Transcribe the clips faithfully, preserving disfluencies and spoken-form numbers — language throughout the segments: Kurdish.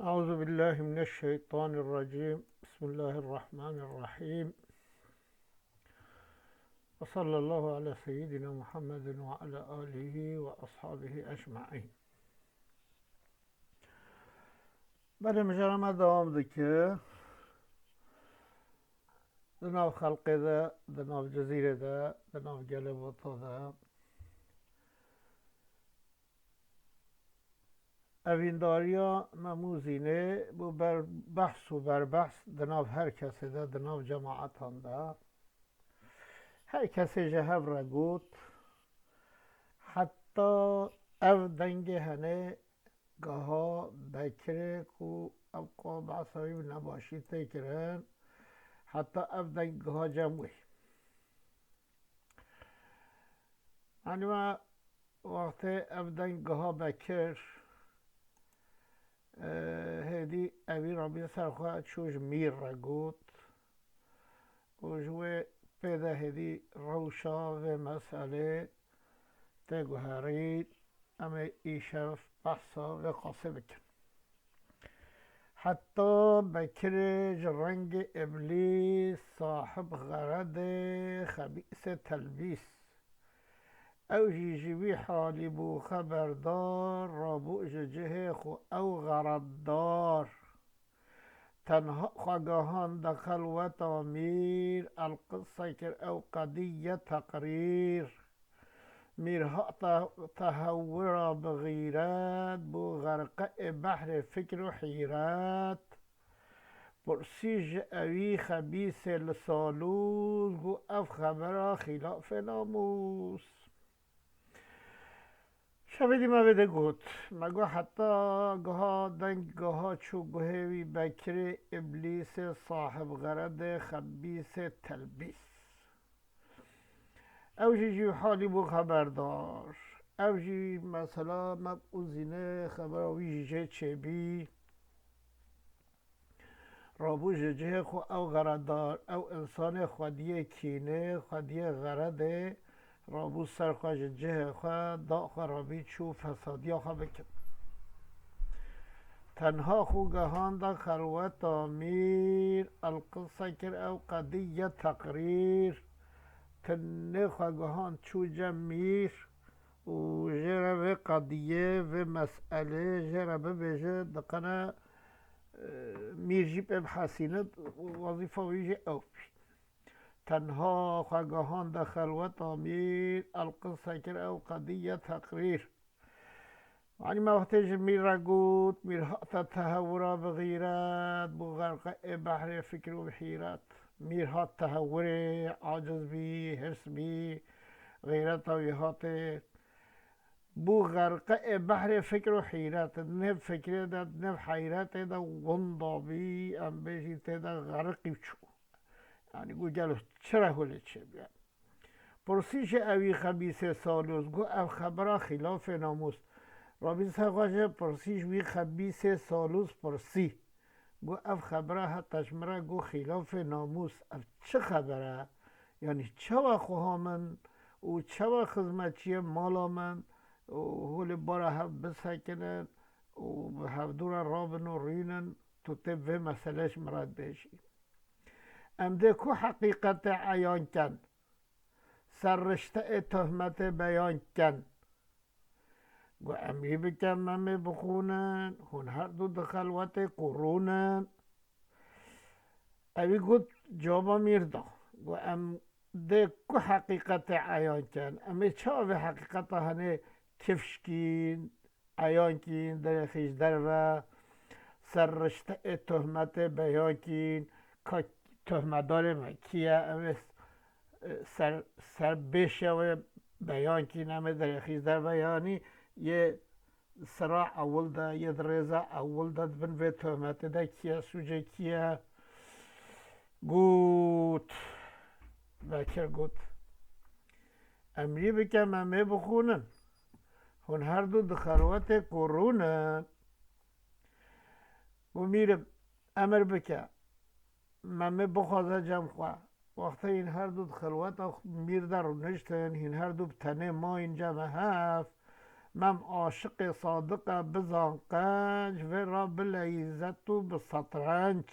أعوذ بالله من الشيطان الرجيم. بسم الله الرحمن الرحيم. وصلى الله على سيدنا محمد وعلى آله وأصحابه أجمعين. Belê, mijara me dewam dike. Di nav xelqê de, di nav Cizîrê de, di nav gelê Vata de. Evîndariya Mem û Zînê bû ber-, behs û berbehs di nav her kesê de, di nav cemaetan de. Her kesê ji hev re got, heta ev dengê henê giha Bekirê ku ev qo behsa wî bi nebaşî tê kirin, heta ev deng giha cem wê. Yanî me wextê ev deng giha Bekir, e, hêdî evî Rebî ser xwe çû ji mîr re got û ji wê pê de hêdî rewşa vê meselê tê guherîn. Em ê îşev behsa vê qasê bikin. Heta Bekirê ji rengê Îblîs, sahib xeredê, xebîsê telbîs. Ew jî ji wî halî bû xeberdar, rabû ji cihê xwe ew xereddar. Tenha xwe gahande xelweta mîr, el qise kir ew qedî ye teqrîr. Mîr hate tehewira bi xîret, bû xerqe ê behrê fikr û hîret. Pirsî ji ewî xebîsê li Salûs, got ev xebera xîlafê namûs. Şevê dî me vê de got, me got heta giha deng giha çû guhê wî Bekirê Îblîsê sahib xeredê xebîsê telbîs. Ew jî ji halî bû xeberdar. Ew jî mesela Mem û Zînê xebera wî jî jê çêbî. Rabû ji cihê xwe ew xeredar, ew însanê xwediyê kînê, xwediyê xeredê, rabû ser xwe ji cihê xwe, da xwe rabî çû fesadiya xwe bikin. Tenha xwe gehanda xelweta mîr, el qise kir ew qedî ye teqrîr. Tenê xwe gehand çû cem mîr û jê re vê qediyê, vê meselê jê re bibêje, diqene, e, mîr jî pê bihesîne, wezîfa wî jî ew bî. Tenha xwe gehande xelweta mîr, el qise kir ew qedî ye teqrîr. Yanî me wextê ji mîr re got, mîr hate tehewira bi xîret, bû xerqe ê behrê fikr û hîret. Mîr hat tehewirê, aciz bî, hirs bî, xîreta wî hatê. Bû xerqe ê behrê fikr û hîret. Di nêv fikrê de, di nêv heyretê de winda bî, em bêjî tê de xeriqî çû. Yanî got gelo çi re holê çêbûye? Pirsî ji ewî xebîsê Salûs, got ev xebera xîlafê namûs. Rabî ser xwe ji pirsî ji wî xebîsê Salûs pirsî. Got ev xebera heta ji min re got xîlafê namûs. Ev çi xeber e? Yanî çawa xweha min û çawa xizmetçiyê mala min û holê bara hev bisekinin û bi hevdû re rabin û rûnin, tu tê vê meselê ji min re dibêjî. Em dê ku heqîqetê eyan ken, ser rişteyê tohmetê beyan ken. Got, emrî bike Memê bixûnin, hûn her du di xelwetê ku rûnin. Ewî got, caba mîr da. Got, em dê ku heqîqetê eyan ken. Em ê çawa vê heqîqeta henê kifş kîn, eyan kîn, derê xî ji derve, ser rişteyê tohmetê beyan kîn, ka tohmetdarê me kî ye, em ê, e, ser, ser bêşe wê beyan kîn, em ê derê xî ji derve, yanî yê sira ewil de, yê di rêza ewil de di bin vê tohmetê de kî ye, sûcê kî ye? Got, Bekir got, emrî bike Memê bixûnin. Hûn her du di xelwetê ku rûnin. Got, mîrim, emir bike. Memê bixwaze cem xwe. Wextê hîn her du di xelweta mîr de rûniştin, hîn her du bi tenê mayîn cem hev. Mem aşiqê sadiq e bizan qenc, vê re bileyîze tu bi setrenc.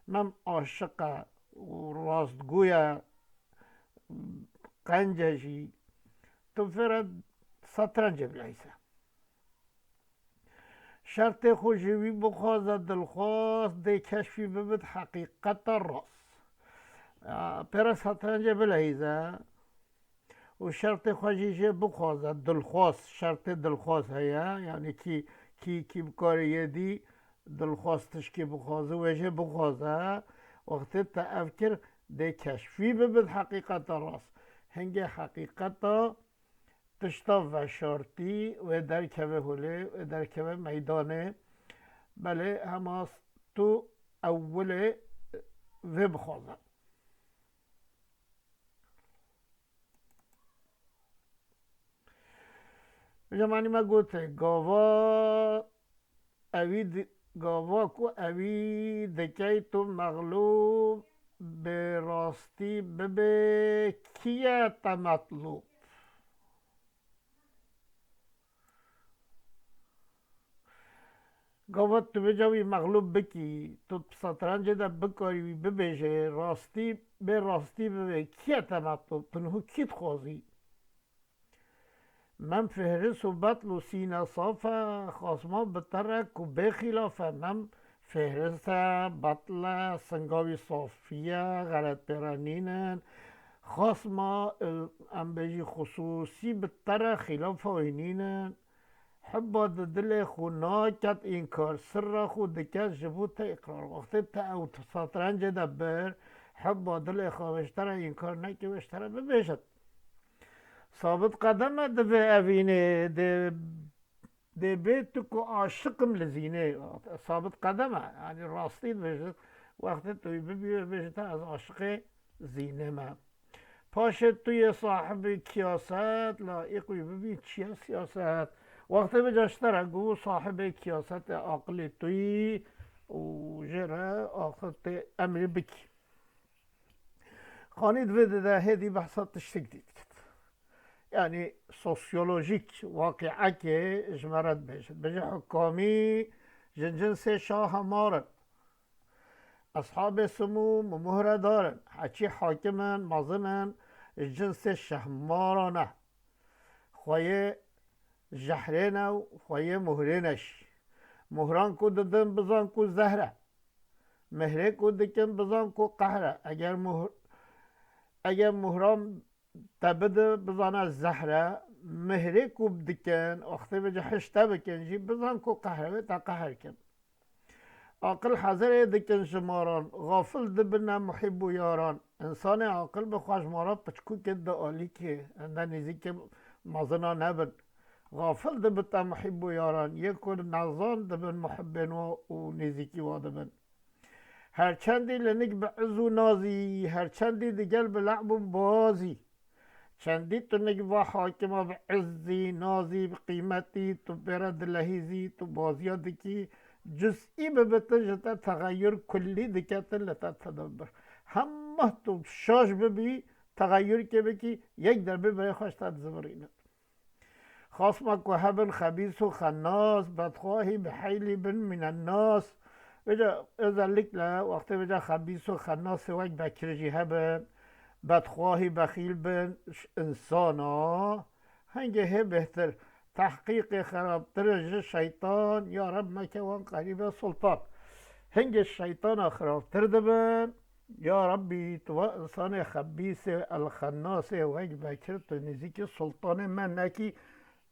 Mem aşiq e û rastgû ye qence jî, tu vê re setrencê bileyîze. Şertê xwe ji wî bixwaze dilxwaz, dê keşfî bibit heqîqeta rast. Ya, pêre setrencê bileyîze û şertê xwe jî jê bixwaze dilxwaz, şertê dilxwaz heye, yanî kî, kî, kî bi karê yê dî dilxwaz tişkî bixwaze, wê jê bixwaze, wextê te ev kir, dê keşfî bibit heqîqeta rast. Hingê heqîqeta tişta veşartî wê derkeve holê, wê derkeve meydanê. Belê hema tu ewilê vê bixwaze. Cemanî me gote, gava ewî di-, gava ku ewî dikey tu mexlûb bê rastî bibê, kî ye te metlûb? Gava tu vêca wî mexlûb bikî, tu bi setrencê de bikarî wî bibêjê, rastî bê rastî bibê, kî ye te metlûb? Tu niho kî dixwazî? Mem fihris û betl û sîne saf e, xasma bi te re ku bê xîlaf e. Mem fihris e, betl e, singa wî safî ye, xeletpêre nînin. Xasma, e, em bêjî xusûsî bi te re xîlafa wî nînin. Hibba di dilê xwe naket înkar, sirra xwe dike ji bo te îqrar. Wextê te ew satrencê de bir, hibba dilê xwe ji te re înkar neke, ji te re bibêjit. Sabit qedem e divê evînê, dê, dê bê tu ku aşiq im li zînê. Sabit qedem e, yanî rastî dibêjit. Wextê tu wî bibî, bêjit ez aşiqê zînê me. Paşê tu yê sahibê kiyaset, laîq wî bibî çi ye siyaset. Wextê vêca ji te re got sahibê kiyasetê aqilê tu yî û jê re axir tê emrê bikî. Xanî di vê de hêdî behsa tiştik dî dikit. Yanî sosyolojîk waqiekê ji me re dibêje. Dibêje hukamî ji cinsê şaha mar in. Eshabê simûm û muhredar in. Heçî hakim in, mezin in, ji cinsê şehmaran e. Xweyê jehrê ne û xweyê muhrê ne jî. Muhran ku didin bizan ku zehr e. Mihrê ku dikin bizan ku qehr e. Eger muhr-, eger muhran te bide bizane zehr e, mihrê ku dikin, wextê vêca hişte bikin jî bizan ku qehr e, wê te qehr kin. Aqil hezirê dikin ji maran, xafil dibine muhîb û yaran. Însanê aqil bi xwe ji mara piçkûkê di alîkê, hinde nêzîkê mezina nebin. Xafil dibite muhîb û yaran, yê ku nezan dibin muhibbên wa û nêzîkî wa dibin. Her çendî li nik bi iz û nazî, her çendî digel bi le'b û bazî. Çendî tu nik va hakima bi izzî, nazî, bi qîmetî, tu pê re dilehîzî, tu baziya dikî, cuz'î bibitin ji te texeyur kullî diketin li te tedebir. Hema tu şaş bibî, texeyurkê bikî, yek der bê berê xwe ji te dizivirînin. Xasma ku hebin xebîs û xennas, bedxwahî bi heylî bin mînennas. Vêca özellikle wextê vêca xebîs û xennasê wek Bekir jî hebin, bedxwahî bexîl bin, ş-, insana hingê hê bêhtir. Tehqîqê xerabtir e ji şeytan, ya Reb meke wan qerîbe sultan. Hingê şeytana xirabtir dibin. Ya Rabbî, tu va insanê xebîsê El-Xennasê wek Bekir tu nêzîkî sultanê me nekî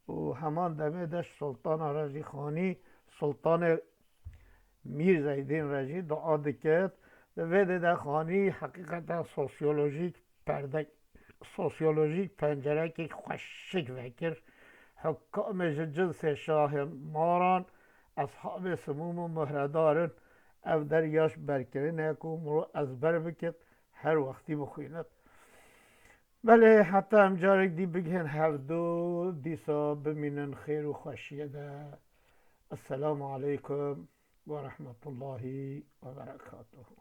û heman demê de ji sultana re jî xanî sultanê Mîr Zeydîn re jî dua dikit. Di vê dê de xanî heqîqeten sosyolojîk perdek, sosyolojîk pencerekek xweşik vekir. Hukamê ji cinsê şahê maran, eshabê simûm û muhredar in. Ev der yaş berkirine ku mirov ezber bikit, her wextî bixwînit. Belê, heta em carek dî bigihên hevdû, dîsa bimînin xêr û xweşiyê de. Esselamu aleykum ve rahmetullahi ve berekatuhu.